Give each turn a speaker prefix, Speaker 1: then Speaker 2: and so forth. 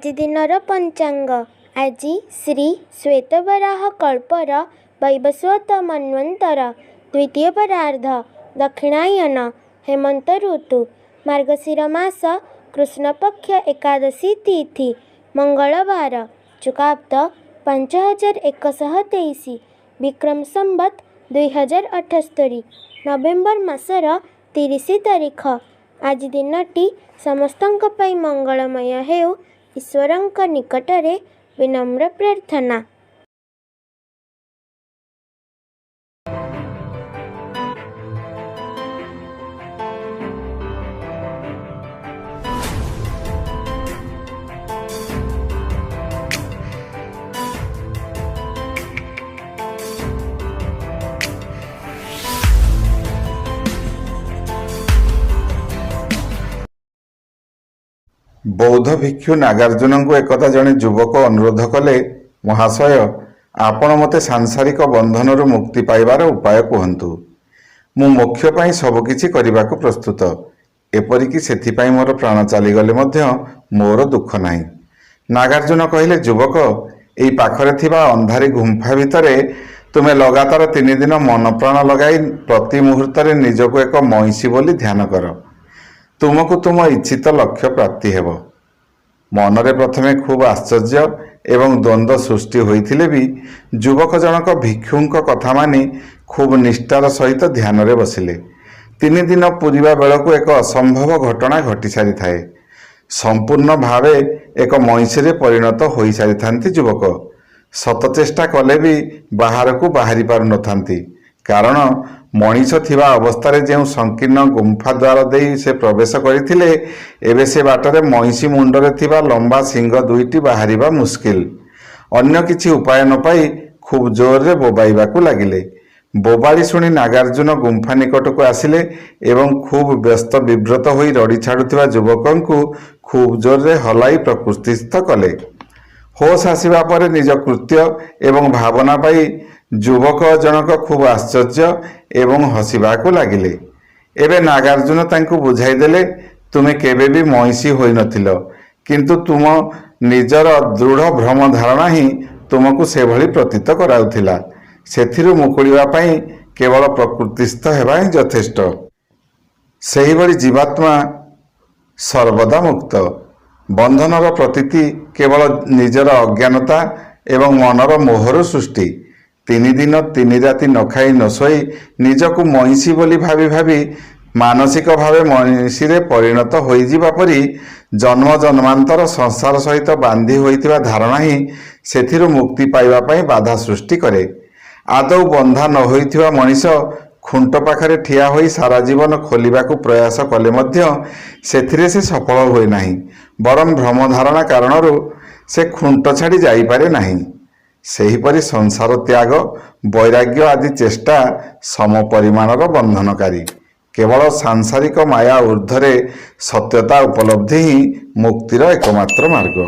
Speaker 1: ଆଜି ଦିନର ପଞ୍ଚାଙ୍ଗ। ଆଜି ଶ୍ରୀ ଶ୍ୱେତବରାହ କଳ୍ପର ବୈବସ୍ୱତ ମନ୍ୱନ୍ତର ଦ୍ୱିତୀୟ ପରାର୍ଦ୍ଧ, ଦକ୍ଷିଣାୟନ, ହେମନ୍ତ ଋତୁ, ମାର୍ଗଶିର ମାସ କୃଷ୍ଣପକ୍ଷ ଏକାଦଶୀ ତିଥି, ମଙ୍ଗଳବାର, ଯୁଗାବ୍ଦ 5123, ବିକ୍ରମ ସମ୍ବତ 2078, ନଭେମ୍ବର ମାସର 30 ତାରିଖ। ଆଜି ଦିନଟି ସମସ୍ତଙ୍କ ପାଇଁ ମଙ୍ଗଳମୟ ହେଉ, ଈଶ୍ୱରଙ୍କ ନିକଟରେ ବିନମ୍ର ପ୍ରାର୍ଥନା।
Speaker 2: ବୌଦ୍ଧ ଭିକ୍ଷୁ ନାଗାର୍ଜୁନଙ୍କୁ ଏକଦା ଜଣେ ଯୁବକ ଅନୁରୋଧ କଲେ, ମହାଶୟ, ଆପଣ ମୋତେ ସାଂସାରିକ ବନ୍ଧନରୁ ମୁକ୍ତି ପାଇବାର ଉପାୟ କୁହନ୍ତୁ। ମୁଁ ମୋକ୍ଷ ପାଇଁ ସବୁକିଛି କରିବାକୁ ପ୍ରସ୍ତୁତ। ଏପରିକି ସେଥିପାଇଁ ମୋର ପ୍ରାଣ ଚାଲିଗଲେ ମଧ୍ୟ ମୋର ଦୁଃଖ ନାହିଁ। ନାଗାର୍ଜୁନ କହିଲେ, ଯୁବକ, ଏଇ ପାଖରେ ଥିବା ଅନ୍ଧାରୀ ଗୁମ୍ଫା ଭିତରେ ତୁମେ ଲଗାତାର 3 ଦିନ ମନ ପ୍ରାଣ ଲଗାଇ ପ୍ରତି ମୁହୂର୍ତ୍ତରେ ନିଜକୁ ଏକ ମଇଁଷି ବୋଲି ଧ୍ୟାନ କର। ତୁମକୁ ତୁମ ଇଚ୍ଛିତ ଲକ୍ଷ୍ୟ ପ୍ରାପ୍ତି ହେବ। ମନରେ ପ୍ରଥମେ ଖୁବ୍ ଆଶ୍ଚର୍ଯ୍ୟ ଏବଂ ଦ୍ୱନ୍ଦ୍ୱ ସୃଷ୍ଟି ହୋଇଥିଲେ ବି ଯୁବକ ଜଣକ ଭିକ୍ଷୁଙ୍କ କଥା ମାନି ଖୁବ୍ ନିଷ୍ଠାର ସହିତ ଧ୍ୟାନରେ ବସିଲେ। 3 ଦିନ ପୂରିବା ବେଳକୁ ଏକ ଅସମ୍ଭବ ଘଟଣା ଘଟି ସାରିଥାଏ। ସମ୍ପୂର୍ଣ୍ଣ ଭାବେ ଏକ ମଇଁଷିରେ ପରିଣତ ହୋଇସାରିଥାନ୍ତି ଯୁବକ। ଶତଚେଷ୍ଟା କଲେ ବି ବାହାରକୁ ବାହାରି ପାରୁନଥାନ୍ତି। କାରଣ ମଣିଷ ଥିବା ଅବସ୍ଥାରେ ଯେଉଁ ସଂକୀର୍ଣ୍ଣ ଗୁମ୍ଫା ଦ୍ୱାର ଦେଇ ସେ ପ୍ରବେଶ କରିଥିଲେ, ଏବେ ସେ ବାଟରେ ମଇଁଷି ମୁଣ୍ଡରେ ଥିବା ଲମ୍ବା ଶିଙ୍ଗ ଦୁଇଟି ବାହାରିବା ମୁସ୍କିଲ। ଅନ୍ୟ କିଛି ଉପାୟ ନ ପାଇ ଖୁବ୍ ଜୋରରେ ବୋବାଇବାକୁ ଲାଗିଲେ। ବୋବାଳି ଶୁଣି ନାଗାର୍ଜୁନ ଗୁମ୍ଫା ନିକଟକୁ ଆସିଲେ ଏବଂ ଖୁବ୍ ବ୍ୟସ୍ତ ବିବ୍ରତ ହୋଇ ରଡ଼ି ଛାଡ଼ୁଥିବା ଯୁବକଙ୍କୁ ଖୁବ୍ ଜୋରରେ ହଲାଇ ପ୍ରକୃତିସ୍ଥ କଲେ। ହୋସ୍ ଆସିବା ପରେ ନିଜ କୃତ୍ୟ ଏବଂ ଭାବନା ପାଇ ଯୁବକ ଜଣକ ଖୁବ୍ ଆଶ୍ଚର୍ଯ୍ୟ ଏବଂ ହସିବାକୁ ଲାଗିଲେ। ଏବେ ନାଗାର୍ଜୁନ ତାଙ୍କୁ ବୁଝାଇଦେଲେ, ତୁମେ କେବେ ବି ମଇଁଷି ହୋଇନଥିଲ, କିନ୍ତୁ ତୁମ ନିଜର ଦୃଢ଼ ଭ୍ରମ ଧାରଣା ହିଁ ତୁମକୁ ସେଭଳି ପ୍ରତୀତ କରାଉଥିଲା। ସେଥିରୁ ମୁକୁଳିବା ପାଇଁ କେବଳ ପ୍ରକୃତିସ୍ଥ ହେବା ହିଁ ଯଥେଷ୍ଟ। ସେହିଭଳି ଜୀବାତ୍ମା ସର୍ବଦା ମୁକ୍ତ। ବନ୍ଧନର ପ୍ରତୀତି କେବଳ ନିଜର ଅଜ୍ଞାନତା ଏବଂ ମନର ମୋହରୁ ସୃଷ୍ଟି। 3 ଦିନ 3 ରାତି ନ ଖାଇ ନ ଶୋଇ ନିଜକୁ ମଇଁଷି ବୋଲି ଭାବି ଭାବି ମାନସିକ ଭାବେ ମଇଁଷିରେ ପରିଣତ ହୋଇଯିବା ପରି ଜନ୍ମ ଜନ୍ମାନ୍ତର ସଂସାର ସହିତ ବାନ୍ଧି ହୋଇଥିବା ଧାରଣା ହିଁ ସେଥିରୁ ମୁକ୍ତି ପାଇବା ପାଇଁ ବାଧା ସୃଷ୍ଟି କରେ। ଆଦୌ ବନ୍ଧା ନ ହୋଇଥିବା ମଣିଷ ଖୁଣ୍ଟ ପାଖରେ ଠିଆ ହୋଇ ସାରା ଜୀବନ ଖୋଲିବାକୁ ପ୍ରୟାସ କଲେ ମଧ୍ୟ ସେଥିରେ ସେ ସଫଳ ହୁଏ ନାହିଁ, ବରଂ ଭ୍ରମ ଧାରଣା କାରଣରୁ ସେ ଖୁଣ୍ଟ ଛାଡ଼ି ଯାଇପାରେ ନାହିଁ। ସେହିପରି ସଂସାର ତ୍ୟାଗ, ବୈରାଗ୍ୟ ଆଦି ଚେଷ୍ଟା ସମ ପରିମାଣର ବନ୍ଧନକାରୀ। କେବଳ ସାଂସାରିକ ମାୟା ଊର୍ଦ୍ଧ୍ୱରେ ସତ୍ୟତା ଉପଲବ୍ଧି ହିଁ ମୁକ୍ତିର ଏକମାତ୍ର ମାର୍ଗ।